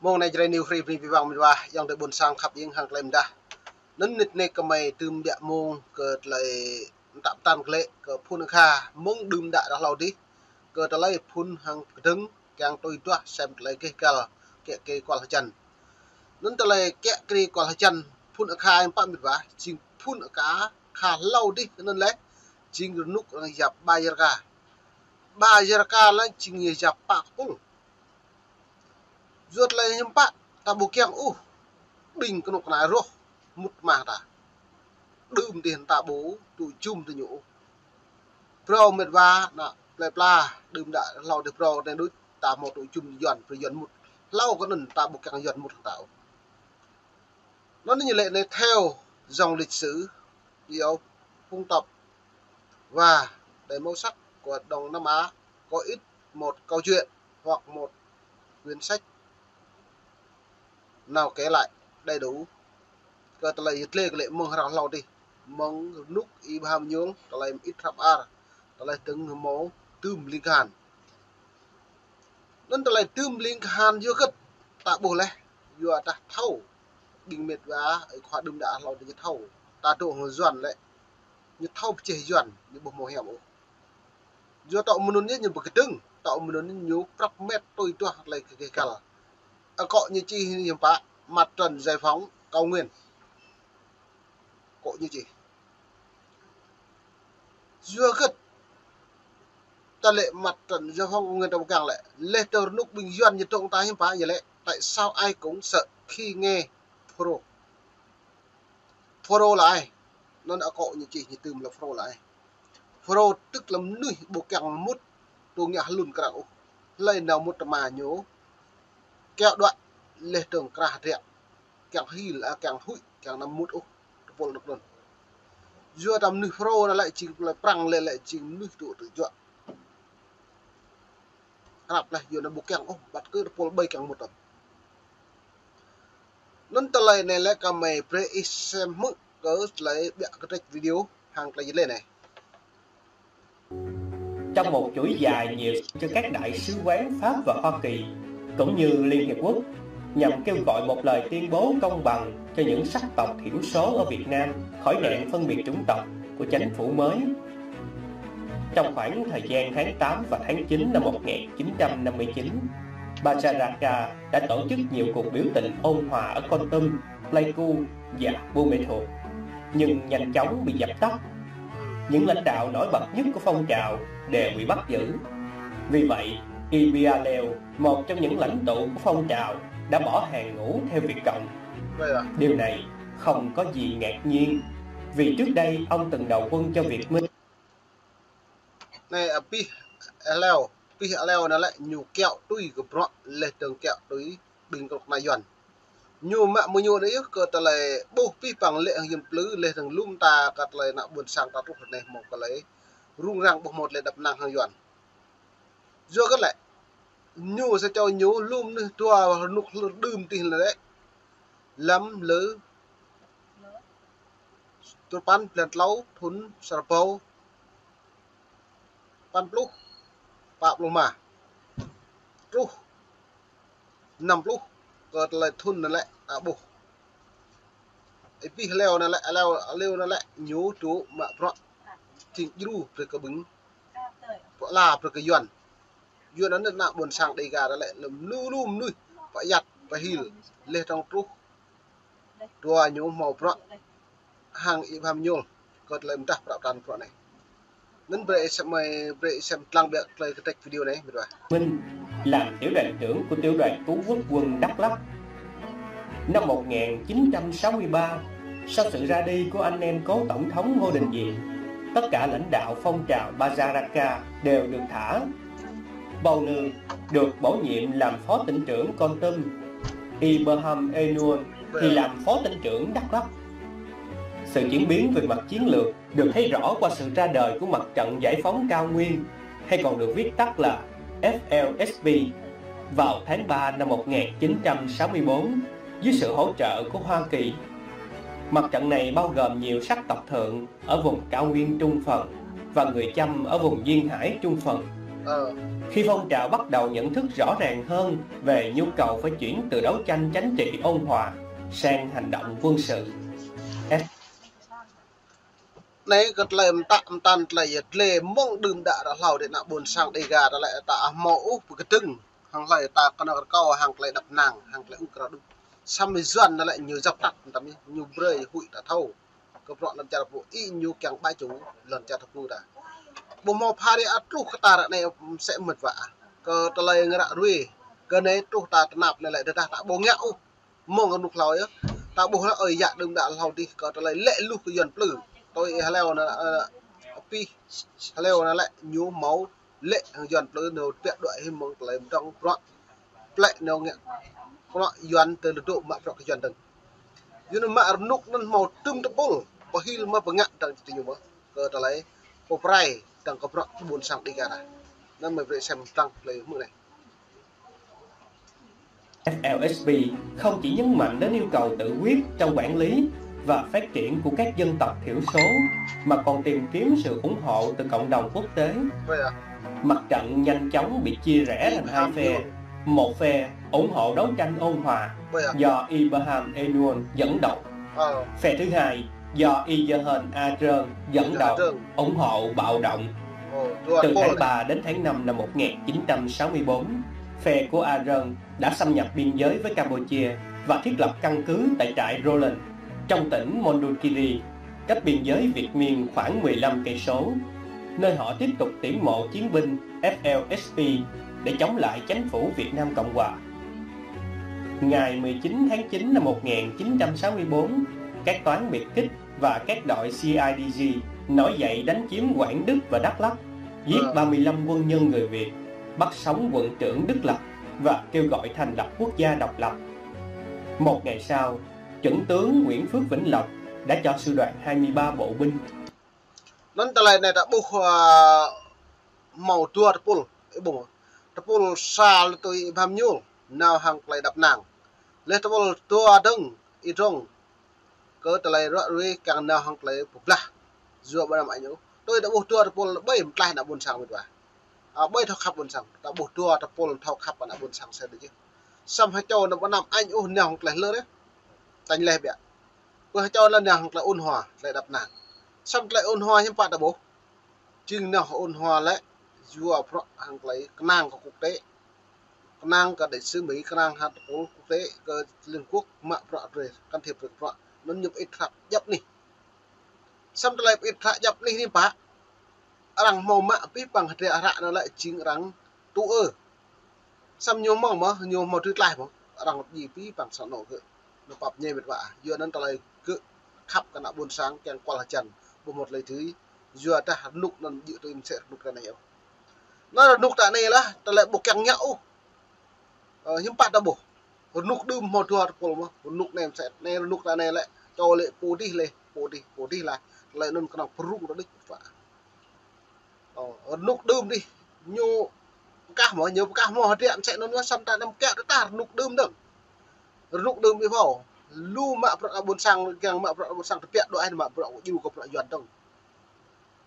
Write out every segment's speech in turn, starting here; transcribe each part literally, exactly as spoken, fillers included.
Mông anai Jrai News Free bơni abih bang mĭt wa, ayŏng adơi ƀôn sang khăp ƀing hăng tơlơi mơdah. Anŭn nit anai kơmơi tơm biă mông kơ tơlơi mơtă pơtăn glaĭ kơ phŭn akha mơ̆ng đưm đă đah hlâo adih, kơ tơlơi phŭn hăng kơdơ̆ng kiăng tui duah sem tơlơi gêh gal kiă kriê kual hơjăn. Anŭn tơlơi kiă kriê kual hơjăn phŭn akha hiư̆m pă mĭt wa, jing phŭn akha, akha hlâo adih anŭn lĕ jing rơnŭk arăng yap Ba Yarka. Ba Yarka lĕ jing yap pă kơpul. Yua tơlơi hiư̆m pă, ta ƀu kiăng ôh ƀing kơnuk kơna rŏh mŭt mah ta. Đưm adih ta ƀu tŭ jum tơ ñu ôh. Phrâo mĭt wa, ană plơi pla, đưm đă hlâo adih phrâo anai đôč, ta hmâo tŭ jum Yuan, phrâo Yuan mŭt. Hlâo kơ anŭn ta ƀu kiăng Yuan mŭt hăng ta ôh. Anŭn ñu lĕ anai theo dòng lịch sử, iâu phung tộc và đầy màu sắc của Đông Nam Á có ít một câu chuyện hoặc một quyển sách nào kể lại đầy đủ kơ tơlơi yơh tlĕ kơ lĕ mơ̆ng hră hlâo adih, mơ̆ng rơnŭk Y Bham Nhung, tơlơi mơit hrăp ar, tơlơi tơ̆ng hmâo tơm ling kahan. Anŭn tơlơi tơm ling kahan yua hơget ta ƀuh leh, yua ta thâo. Ƀing mĭt wa, ơi khua đưm đă hlâo adih ñu thâo. Ta dŏ hăng Yuan lĕ, ñu thâo pơjeh Yuan, ñu ƀu hmâo hiam ôh. Yua tŏ mơnŭn ñu, ñu ƀu kơdơ̆ng, tŏ mơnŭn ñu prăp met tui duah tơlơi gêh gal. Akŏ ñu čih hiư̆m pă, Mặt trận Giải phóng Cao Nguyên. Akŏ ñu čih. Yua hơget ta lĕ Mặt trận Giải phóng Cao Nguyên ta ƀu kiăng lĕ. Leh tơ rơnŭk ƀing Yuan ñu dŏ ta hiư̆m pă ñu lĕ, tại sao ai cũng sợ khi nghe Phrô. Phrô là ai? Anŭn akŏ ñu čih ñu tơm lĕ Phrô là ai. Phrô tức là mơnuih ƀu kiăng mŭt tơ ngă hlŭn krăng ôh. Hlơi nao mŭt tơma ñu kiaŏ đuaĭ leh dơ̆ng krah hơdră. Kiăng hil, a, kiăng huĭ, kiăng anăm mŭt ôh tơpul anŭn. Yua ta mơnuih Phrô anai lĕ jing plơi Prăng lĕ, lĕ jing mơnuih tŭ tơjuă. Hrăp leh yua anŭn ƀu kiăng ôh, băt kơ tơpul ƀai kiăng mŭt ôh. Anŭn tơlơi anai lĕ kơmơi brơi ih sem hmư̆ kơ tơlơi ƀiă kơ trách video hăng tơlơi yơh lĕ anai. Trong một chuỗi dài nhiều cho các đại sứ quán Pháp và Hoa Kỳ, cũng như Liên Hiệp Quốc, nhằm kêu gọi một lời tuyên bố công bằng cho những sắc tộc thiểu số ở Việt Nam khỏi nạn phân biệt chủng tộc của chính phủ mới. Trong khoảng thời gian tháng tám và tháng chín năm một nghìn chín trăm năm mươi chín, Bajaraka đã tổ chức nhiều cuộc biểu tình ôn hòa ở Kon Tum, Pleiku và Buôn Mê Thuột, nhưng nhanh chóng bị dập tắt. Những lãnh đạo nổi bật nhất của phong trào đều bị bắt giữ. Vì vậy, Y Bia Leo, một trong những lãnh tụ của phong trào, đã bỏ hàng ngũ theo Việt Cộng. Điều này không có gì ngạc nhiên, vì trước đây ông từng đầu quân cho Việt Minh. Anai abih Leo, abih Leo anai lĕ ñu kiaŏ tui kơ bruă leh dơ̆ng kiaŏ tui ƀing kơnuk kơna Yuan. Ñu mă mơ̆ ñu anai yơh kơ tơlơi ƀuh abih bang lĕ hăng Yuan plư leh dơ̆ng lŏm ta kơ tơlơi ană ƀôn sang ta truh anai hmâo tơlơi rŭng răng ƀuh hmâo tơlơi đăp năng hăng Yuan. Yua hơget lĕ, ñu sa čô ñu lŏm anai dua rơnŭk hlŭn đưm adih lĕ. Lăm lơ tơpăn blan tlâo thŭn sa rơbâo păn pluh, pă pluh rơma. Truh năm pluh kơ tơlơi thŭn anai lĕ ta ƀuh. Abih Leo anai lĕ, Leo, Leo anai lĕ ñu dŏ mă bruă jing djru brơi kơ ƀing, pơala brơi kơ Yuan. Yuan anŭn ană ƀôn sang Đêga anai lĕ lŏm lu lu mơnuih pơyăt pơhil leh dơ̆ng truh dua ñu hmâo bruă hăng Y Bham Nhung kơ tơlơi mơdah prăp pran bruă anai. Anŭn brơi ih sem, brơi ih sem lăng ƀiă tơlơi kơ trách video anai, mĭt wa. Minh làm tiểu đoàn trưởng của tiểu đoàn cứu quốc quân Đắk Lắk. Năm một nghìn chín trăm sáu mươi ba, sau sự ra đi của anh em cố tổng thống Ngô Đình Diệm, tất cả lãnh đạo phong trào Bajaraka đều được thả. Bầu Nư được bổ nhiệm làm phó tỉnh trưởng Kon Tum, Y Bơham Ênuôn thì làm phó tỉnh trưởng Đắk Lắk. Sự chuyển biến về mặt chiến lược được thấy rõ qua sự ra đời của Mặt trận Giải phóng Cao Nguyên, hay còn được viết tắt là F L S P, vào tháng ba năm một nghìn chín trăm sáu mươi bốn, dưới sự hỗ trợ của Hoa Kỳ. Mặt trận này bao gồm nhiều sắc tộc Thượng ở vùng Cao Nguyên Trung Phần và người Chăm ở vùng Duyên Hải Trung Phần. Khi phong trào bắt đầu nhận thức rõ ràng hơn về nhu cầu phải chuyển từ đấu tranh chính trị ôn hòa sang hành động quân sự. Anai kơ tơlơi mơtă mơtăn tơlơi yơh, tơlơi mơ̆ng đưm đă ră hlâo dih ană ƀôn sang Dega ta lĕ ta ƀu hmâo ôh pơkơdơ̆ng hăng hlơi, ta kơnơ̆ng rơkâo hăng tơlơi đăp năng, hăng tơlơi ung krao đŭ. Samơ̆ Yuan ta lĕ ñu djăp tăt, ta mĭn ñu brơi huĭ ta thâo. Kơ bruă lŏn čar pô ih ñu kiăng ƀă ču lŏn čar ta pô ta. Ƀu hmâo phara ăt truh kơ ta ră anai mơsĕ mơ̆t wa. Kơ tơlơi ngă ră ruai, kơ anai truh ta tơnap anai lĕ tơdah ta ƀu ngă ôh. Mơ̆ng kơ rơnuk hlâo yơh. Ta ƀuh lĕ ơi yă đưm đă hlâo dih kơ tơlơi lĕ luh kơ Yuan plư. Tui ih hlâo anai, ơ, pih hlâo anai lĕ ñu hmâo lĕ hăng Yuan plư nao tơbiă đuaĭ hĭ mơ̆ng tơlơi mơdrŏng bruă. Plĕ nao ngă bruă Yuan tơl dŏ mă bruă kơ Yuan dơ̆ng. Yua anŭn mă rơnuk anŭn hmâo tŭm tơpul, pơhil mă pơngă dơ̆ng ti ñu mơ̆. Kơ tơlơi pơprai dơ̆ng kơ bruă ƀôn sang Dega ta. Anŭn mơi brơi sem tăng tơlơi hmư̆ anai. F L S P không chỉ nhấn mạnh đến yêu cầu tự quyết trong quản lý và phát triển của các dân tộc thiểu số, mà còn tìm kiếm sự ủng hộ từ cộng đồng quốc tế. Mặt trận nhanh chóng bị chia rẽ thành hai phe. Một phe ủng hộ đấu tranh ôn hòa do Ibrahim Enoun dẫn đầu. Phe thứ hai do Ijehan Adrơn dẫn đầu, ủng hộ bạo động. Từ tháng ba đến tháng năm năm một nghìn chín trăm sáu mươi bốn, phe của Adrơn đã xâm nhập biên giới với Campuchia và thiết lập căn cứ tại trại Roland trong tỉnh Mondulkiri, cách biên giới Việt Miên khoảng mười lăm cây số, nơi họ tiếp tục tuyển mộ chiến binh F L S P để chống lại chính phủ Việt Nam Cộng Hòa. Ngày mười chín tháng chín năm một nghìn chín trăm sáu mươi bốn, các toán biệt kích và các đội C I D G nổi dậy đánh chiếm Quảng Đức và Đắk Lắk, giết ba mươi lăm quân nhân người Việt, bắt sống quận trưởng Đức Lộc và kêu gọi thành lập quốc gia độc lập. Một ngày sau, chuẩn tướng Nguyễn Phước Vĩnh Lộc đã cho sư đoàn hai mươi ba bộ binh. Anŭn tơlơi anai ta ƀuh, ơ, hmâo dua tơpul, ih ƀuh. Tơpul sa lĕ tui Ibrahim Enoun, nao hăng tơlơi đăp năng. Lĕ tơpul dua dơ̆ng, Ih Drong, kơ tơlơi ră ruai kiăng nao hăng tơlơi pơblah. Yua ƀu anăm añ ôh. Tui ta ƀuh dua tơpul ƀai mơtlaih ană ƀôn sang mĭt wa. Ơ, ƀai thâo khăp ƀôn sang. Ta ƀuh dua tơpul thâo khăp ană ƀôn sang sĕ đôč yơh. Samơ̆ hơčâo anăm, ƀu anăm añ ôh nao hăng tơlơi hlơr yơh. Tañ laih biă. Pơ hơčâo lĕ nao hăng tơlơi ôn hòa, tơlơi đăp năng. Samơ̆ tơlơi ôn hòa hiư̆m pă ta ƀuh. Jing nao ôn hòa lĕ yua bruă hăng tơlơi kơnang kơ quốc tế. Kơnang kơ đại sứ Mỹ, kơnang hăng tơpul quốc tế kơ Liên Quốc mă bruă brơi, can thiệp brơi bruă. Anŭn ñu pơit hră djăp anih. Samơ̆ tơlơi pơit hră djăp anih anai pă. Arăng hmâo mă abih bang hơdră hră anŭn lĕ jing arăng tŭ ư. Samơ̆ ñu hmâo mơ̆, ñu hmâo tui tlaih mơ̆. Arăng lăp djai abih bang sang anŏ gơ̆. Anŭn pap ñe mĭt wa. Yua anŭn tơlơi gơ̆ khăp kơ ană ƀôn sang kiăng kual hơjăn. Ƀu hmâo tơlơi dưi. Yua dah rơnuk anŭn djơ̆ tui mơsĕ rơnuk ta anai ôh. Anŭn rơnuk ta anai lah, tơlơi ƀu kiăng ngă ôh. Ơ, hiư̆m pă ta ƀuh. Rơnuk đưm hmâo dua tơpul mơ̆. Rơnuk anai mơsĕ, anai rơnuk ta anai lĕ. Čô lĕ pô dih lĕ, pô dih, pô dih lah. Tơlơi anŭn kơnơ̆ng pơrŭng ta đôč wa. Ơ, rơnuk đưm dih, ñu pơkah mơ̆, ñu pơkah hmâo hơdră mơsĕ anŭn wa, samơ̆ ta anăm kiaŏ tơdah rơnuk đưm dơ̆ng. Rơnuk đưm ih ƀuh. Lu mă bruă ană ƀôn sang, kiăng mă bruă ană ƀôn sang tơbiă đuaĭ hĭ mă bruă djru kơ bruă Yuan dơ̆ng.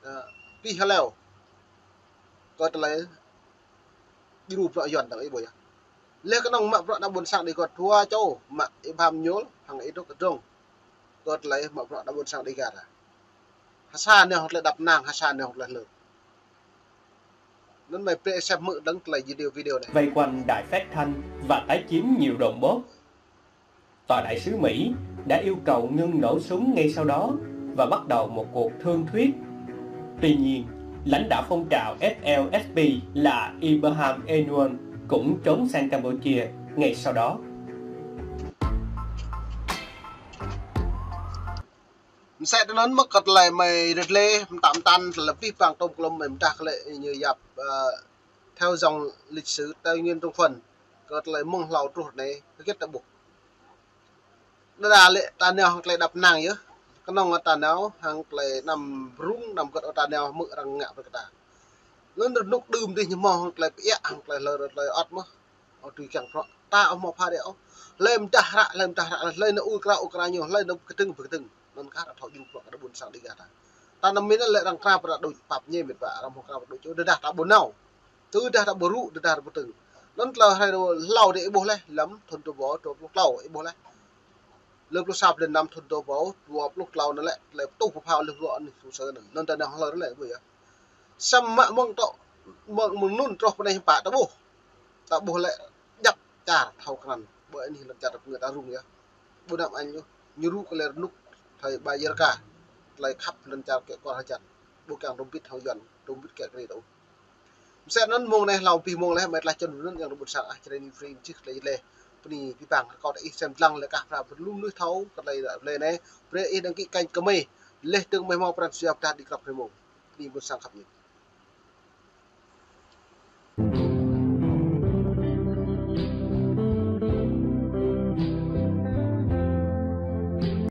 Ơ, pih hlâo. Kơ tơlơi djru bruă Yuan dơ̆ng ih ƀuh yơh. Lĕ kơnơ̆ng mă bruă ană ƀôn sang đĭ kơ dua čô, mă Ibrahim Enoun hăng Ih Drong. Kơ tơlơi mă bruă ană ƀôn sang Dega ta. Ha sa nao hăng tơlơi đăp năng, ha sa nao hăng tơlơi hlơr. Anŭn mơi brơi sem hmư̆ dơ̆ng tơlơi video, video anai. Vây quanh đài phát thanh và tái chiếm nhiều đồn bốt. Tòa đại sứ Mỹ đã yêu cầu ngưng nổ súng ngay sau đó và bắt đầu một cuộc thương thuyết. Tuy nhiên, lãnh đạo phong trào F L S P là Ibrahim Enoun cũng trốn sang Campuchia ngay sau đó. Mơsĕ tui anŭn mơ̆ kơ tơlơi mơi rơdlê, mơtam mơtăn, tơlơi abih bang tôm klôm mơi mơdah kơ lĕ ñu yap, ơ, theo dòng lịch sử Tây Nguyên Trung Phần, kơ tơlơi mơ̆ng hlâo truh anai, hơget ta ƀuh. Đơđa lĕ ta nao hăng tơlơi đăp năng yơh. Kơnơ̆ng ta nao hăng tơlơi anăm rŭng, anăm hơget ôh ta nao hmư̆ arăng ngă brơi kơ ta. Anŭn rơnuk đưm dih ñu hmâo hăng tơlơi pơiă, hăng tơlơi hlơr, tơlơi ăt mơ̆. Ơ, tui kiăng bruă. Ta ƀu hmâo phara ôh. Hlơi mơdah hră, hlơi mơdah hră, hlơi nao ur krao, ur krao ñu, hlơi nao pơkơdơ̆ng, pơkơdơ̆ng. Anŭn kah ta thâo djru bruă kơ ană ƀôn sang Dega ta. Ta anăm mĭn lĕ arăng krao pơră đôč pap ñe mĭt wa, arăng hmâo krao pơră đôč čô, đơdah ta ƀu nao. Tơdah ta ƀu rŭ, tơdah ta ƀu tơ̆ng. Anŭn tơlơi hrơi hlâo dih ih ƀuh laih, lăm thŭn dua rơbâo dua pluh klâo ih ƀuh laih. Lơ pluh sa blan năm thŭn dua rơbâo dua pluh klâo anŭn lĕ, tơlơi pơtuh pơphao lĕ ruă anih tơsơ anŭn. Anŭn ta nao hlơi lĕ ƀu yơh. Samơ̆ mơ̆ng tŏ, mơ̆ng, mơ̆ng anŭn truh pơ anai hiư̆m pă ta ƀuh. Ta ƀuh lĕ djăp čar thâo krăn. Ƀơi anih lŏn čar ta pơngă ta rŭng yơh. Ƀu năm añ yơh. Ñu rŭ kơ lĕ rơnŭk thơi ƀai yơr ka. Tơlơi khăp lŏn čar kĕ kual hơjăn. Ƀu kiăng rơmbit hăng Yuan, rơmbit kĕ kri tŭ. Mơsĕ anŭn mông anai hlâo abih mông laih, mơi tơlơi čun anŭn yang rơbun sang ah, čơrei ni free čih tơlơi lĕ. Bơni abih bang, rơkâo ih sem dlăng lĕ kah pơpha pơlŭm nuih thâo kơ tơlơi lĕ anai. Brơi ih đăng ký kênh kơ mơi. Leh tơ̆ng mơi hmâo pran jua pơdah đĭ krăp hrơi mông. Bơni ƀun sang khăp ñu.